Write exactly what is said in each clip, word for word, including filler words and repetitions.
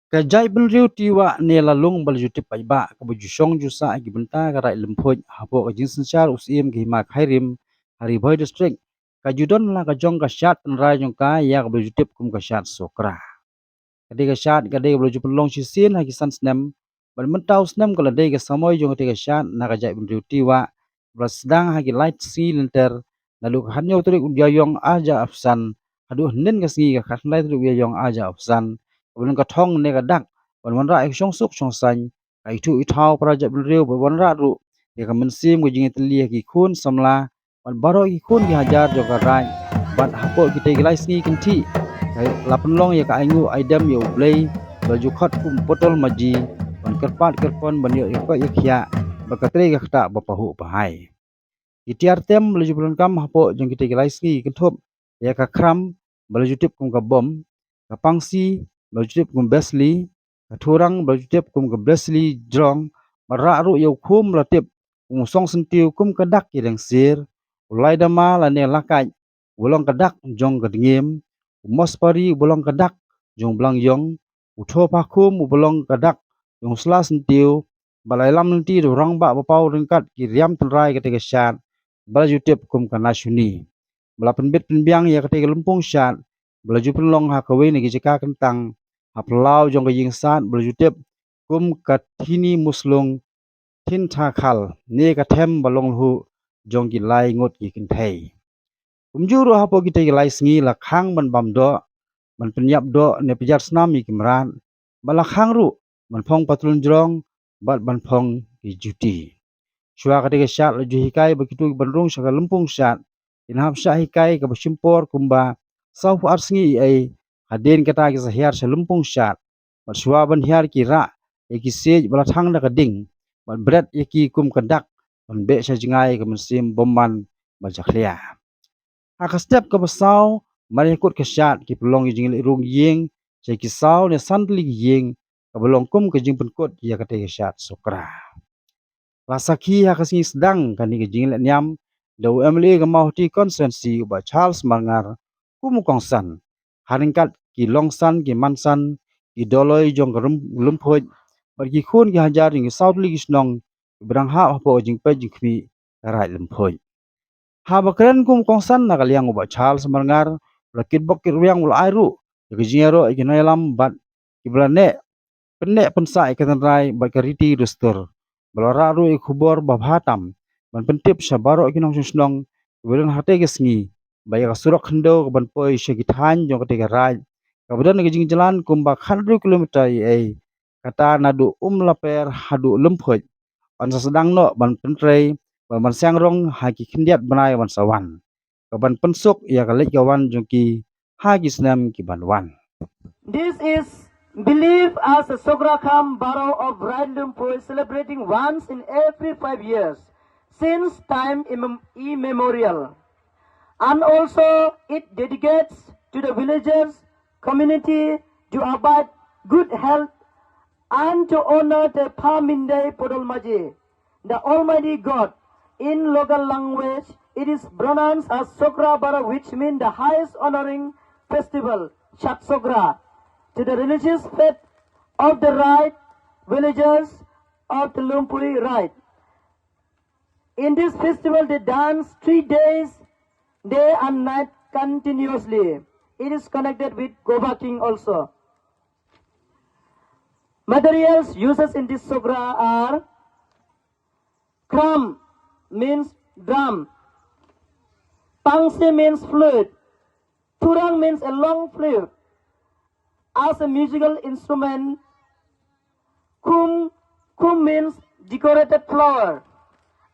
Ka jaitbynriew Tiwah ne la lung ba la ju tip paidbah kaba ju shong ju sah ha ki bynta ka Raid Lymphuid hapoh ka jingsynshar u Syiem ka Hima Khyrim ha Ri Bhoi District, ka ju don la ka jong ka shad tynrai jong ka ïa kaba la ju tip kum ka shad Sokra. Ka dei ka shad ka dei kaba la ju pynlong shisien ha ki san snem, bad mynta u snem ka la dei ka samoi jong ka dei ka shad na ka jaitbynriew Tiwah, ba la sdang ha ki lai sngi lynter, naduh ka khathynñiew tarik u Ïaïong arhajar arphew san haduh hynnin ka sngi ka khatkhyndai tarik u Ïaïong arhajar arphew san, kaba don ka thong ne ka dak ban wanrah ïa ka shongsuk shongsaiñ, ka ithuh ithaw para jaitbynriew, bad wanrah ruh ïa ka mynsiem ka jingïatylli ha ki khun samla bad baroh ki khun ki hajar jong ka Raid, bad hapoh kitei ki lai sngi kynthih ka la pynlong ïa ka ainguh aidem ïa U Blei ba la ju khot kum u Potol Maji, ban kyrpad kyrpon ban ïoh ïa ka koit ïa ka khiah bad ka trei ka ktah ba pahuh pahai. Ki tiar tem ba la ju pyndonkam hapoh jong kitei ki lai sngi kynthup ïa ka khram ba la ju tip kum ka bom, ka pangsi ba la ju tip kum besli, ka thurang ba la ju tip kum ka besli jrong, bad rah ruh ïa u khum ba la tip kum u song syntiew kum ka dak ki reng sir, u laidama lane lakaid uba long ka dak jong ka dngiem, u mospari uba long ka dak jong u blang ïong, u thopa khum uba long ka dak jong u sla syntiew, bad la ïalam lynti da u rangbah ba paw ryngkat ki riam tynrai katei ka shad ba la ju tip kum ka Nashuni. Ba la pynbit pynbiang ïa katei ka lympung shad ba la ju pynlong ha kawei na ki jaka kyntang ha phyllaw jong ka ïing shad ba la ju tip kum ka Thini Muslung Thinthakhal ne ka them ba long lhuh jong ki lai ngut ki kynthei. Kumjuh ruh hapoh kitei ki lai sngi la khang ban bam doh, ban pynïap doh ne pynjar snam ïa ki mrad, bad la khang ruh ban phong patlun jrong bad ban phong ki juti. Shuwa katei ka shad la ju hikai ba kito kiban rung sha ka lympung shad kin hap shah hikai kaba shim por kumba saw phew ar sngi ei ei hadien kata ki sa hiar sha lympung shad. Bad shuwa ban hiar ki rah ïa ki siej ba la thang da ka ding bad bret ïa ki kum ka dak ban beh sha jngai ka mynsiem bymman ba jakhlia. Ha ka step kaba saw, mar ïa kut ka shad ki pynlong ïa ka jingleit rung ïing sha ki saw ne san tylli ki ïing, kaba long kum ka jingpynkut ïa katei ka shad Sokra. La sakhi ha ka sngi sdang kane ka jingleit niam da u M L A ka Mawhati constituency u Bah Charles Marngar kum u kongsan, ha ryngkat ki longsan ki mansan, ki dolloi jong ka Lymphuid bad ki khun ki hajar jong ki saw tylli ki shnong kiba dang hap hapoh ka jingpeit jingkhmih ka Raid Lymphuid. Haba kren kum u kongsan na ka liang u Bah Charles Marngar, u la kitbok kitrwiang, u la ai ruh ïa ka jingïaroh ïa ki nongïalam bad kiba la neh pynneh pynsah ïa ka tynrai bad ka riti dustur, bad u la rah ruh ïa ka khubor ba bha tam ban pyntip sha baroh ki nongshong shnong kiba don ha katei ka sngi ba ïa ka surok khyndew kaban poi sha ki thaiñ jong katei ka raid, kaba don ka jingjlan kumba khathynriew kilometer ei ei, kata naduh Umlaper haduh Lymphuid, yn sa sdang noh ban pyntrei bad ban seng rong ha ki khyndiat bnai ban sa wan, kaban pynsuk ïa ka leit ka wan jong ki ha ki snem kiban wan. This is believed as a Sokra Kham Baro of Raid Lymphuid, celebrating once in every five years since time immem- immemorial. And also it dedicates to the villagers, community to abide good health and to honor the Pha Myndai Podol Maji, the Almighty God. In local language, it is pronounced as Sokra Baro, which means the highest honoring festival, Chat Sokra, to the religious faith of the Raid villagers of the Lymphuid Raid. In this festival, they dance three days, day and night continuously. It is connected with Goba King also. Materials uses in this Sokra are Khram means drum. Pangsi means flute. Thurang means a long flute. As a musical instrument, khum, khum means decorated flower.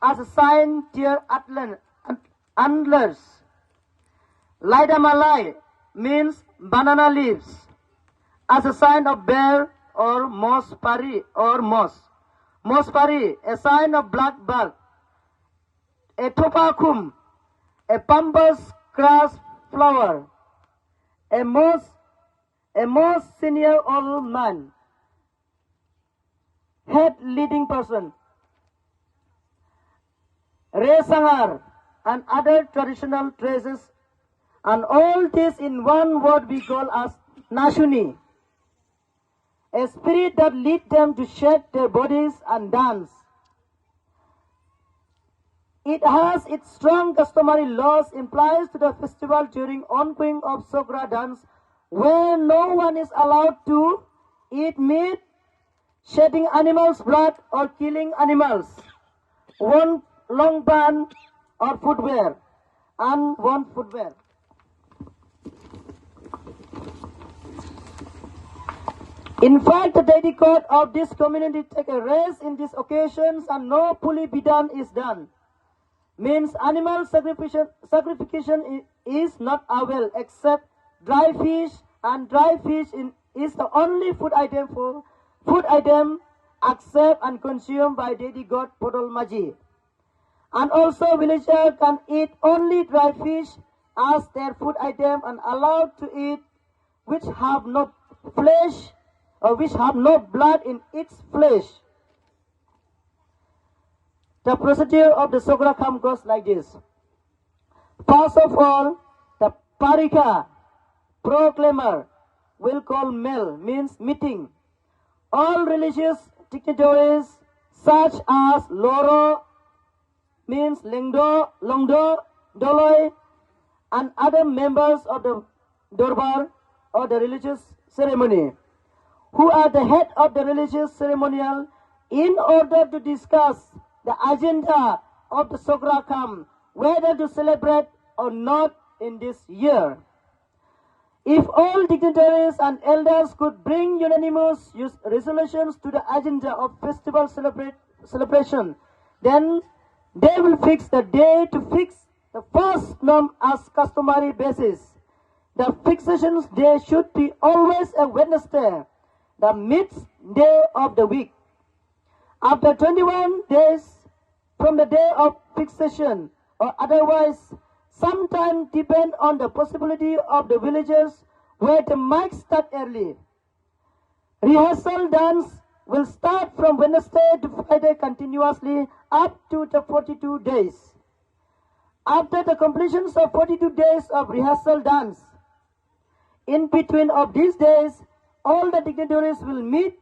As a sign, deer antler- antlers. Laida Malai means banana leaves as a sign of bear or moss pari or moss. Moss pari, a sign of black buck. A topa khum, a pampas grass flower. A moss, a moss senior old man. Head leading person. Resangar and other traditional dresses, and all this in one word we call as Nashuni. a spirit that lead them to shake their bodies and dance. It has its strong customary laws implies to the festival during ongoing of Sogra dance, where no one is allowed to eat meat, shedding animals' blood, or killing animals. One long ban or footwear, and one footwear. In fact, the deity god of this community take a rest in these occasions and no puli bidan is done. Means animal sacrification, sacrification i- is not avail except dry fish, and dry fish in, is the only food item for food item accept and consumed by deity god Podol Maji. And also villager can eat only dry fish as their food item and allowed to eat which have no flesh or which have no blood in its flesh. The procedure of the Sogra Kham goes like this. First of all, the Parika, proclaimer, will call mel, means meeting. All religious dignitaries such as Loro, means Lengdo, Longdo, Doloi, and other members of the Dorbar or the religious ceremony, who are the head of the religious ceremonial, in order to discuss the agenda of the Sogra Kham, whether to celebrate or not in this year. If all dignitaries and elders could bring unanimous us- resolutions to the agenda of festival celebrate, celebration, then they will fix the day to fix the first norm as customary basis. The fixation day should be always a Wednesday, the midst day of the week. After twenty-one days from the day of fixation, or otherwise, sometime depend on the possibility of the villagers where the might start early. Rehearsal dance will start from Wednesday to Friday continuously up to the forty-two days. After the completions of forty-two days of rehearsal dance, in between of these days, all the dignitaries will meet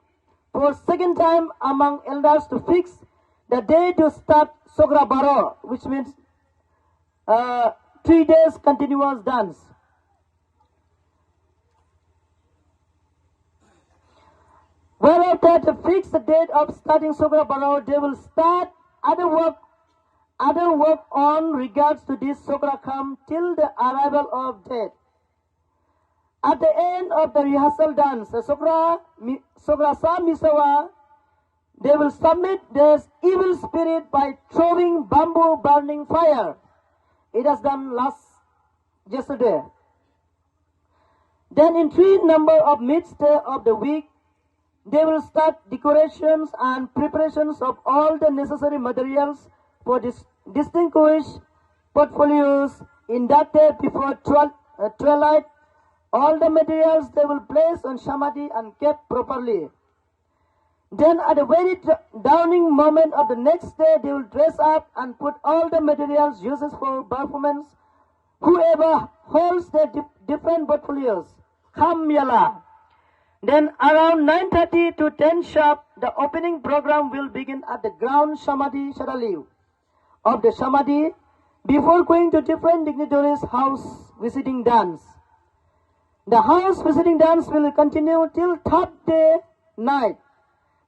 for second time among elders to fix the day to start Sogra Baro, which means uh, three days continuous dance. Well, after the fixed date of starting Sogra Baro, they will start other work, other work on regards to this Sogra Kham till the arrival of death. At the end of the rehearsal dance, the Sogra, Mi- Sogra Sa Misawa, they will submit this evil spirit by throwing bamboo burning fire. It has done last yesterday. Then in three number of midst of the week, they will start decorations and preparations of all the necessary materials for this distinguished portfolios in that day before twelve, uh, twilight. All the materials they will place on samadhi and kept properly. Then at the very d- dawning moment of the next day, they will dress up and put all the materials uses for performance. Whoever holds their dif- different portfolios, Kham Yala. Then around nine thirty to ten sharp, the opening program will begin at the ground Samadhi Shadaliu of the Samadhi before going to different dignitaries' house visiting dance. The house visiting dance will continue till third day night.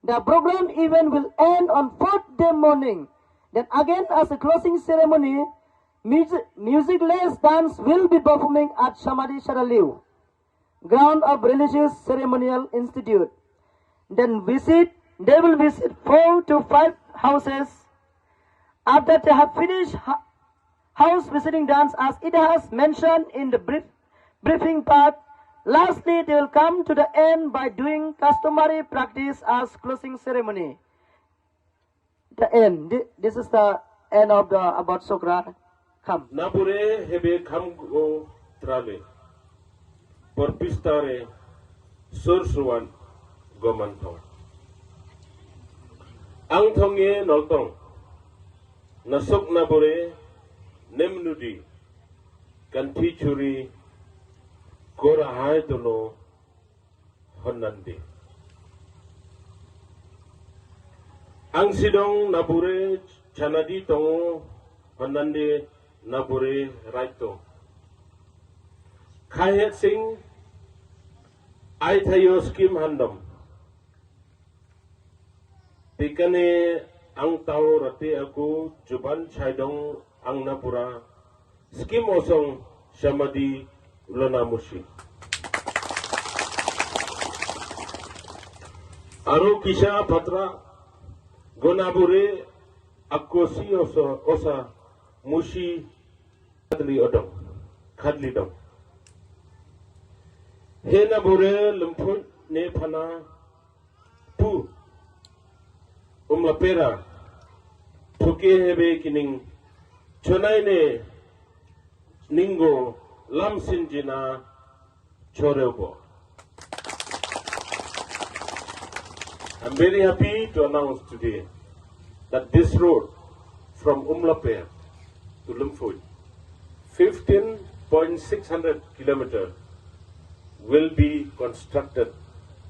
The program event will end on fourth day morning. Then again, as a closing ceremony, music, musicless dance will be performing at Samadhi Shadaliu, ground of Religious Ceremonial Institute. Then visit, they will visit four to five houses. After they have finished ha- house visiting dance, as it has mentioned in the brief, briefing part, lastly they will come to the end by doing customary practice as closing ceremony. The end. Thi- This is the end of the about Sogra Kham. Nabure hebe kham go trale. Por pistare sur suan goman thong. Ang thong ye nol tong. Nasok nabure nemnudi. Kanti churi kora hai tono honandi. Ang sidong na bure chanadi tongo, hanande na bure raito. Khahet sing ai thayo skim handom. Tikane ang tau rati aku juban chaidong ang na pura skim osong chamadi lona musi. Aro kisa patra gona bure aku si oso osa musi khadli odong, khadli dong. Hena bure lempun ne phana pu umlapera thuke hebe kining chonai ne ningo lam sinjina chorebo. I'm very happy to announce today that this road from Umlaper to Lumpui, fifteen point six hundred kilometer, will be constructed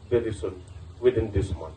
very soon, within this month.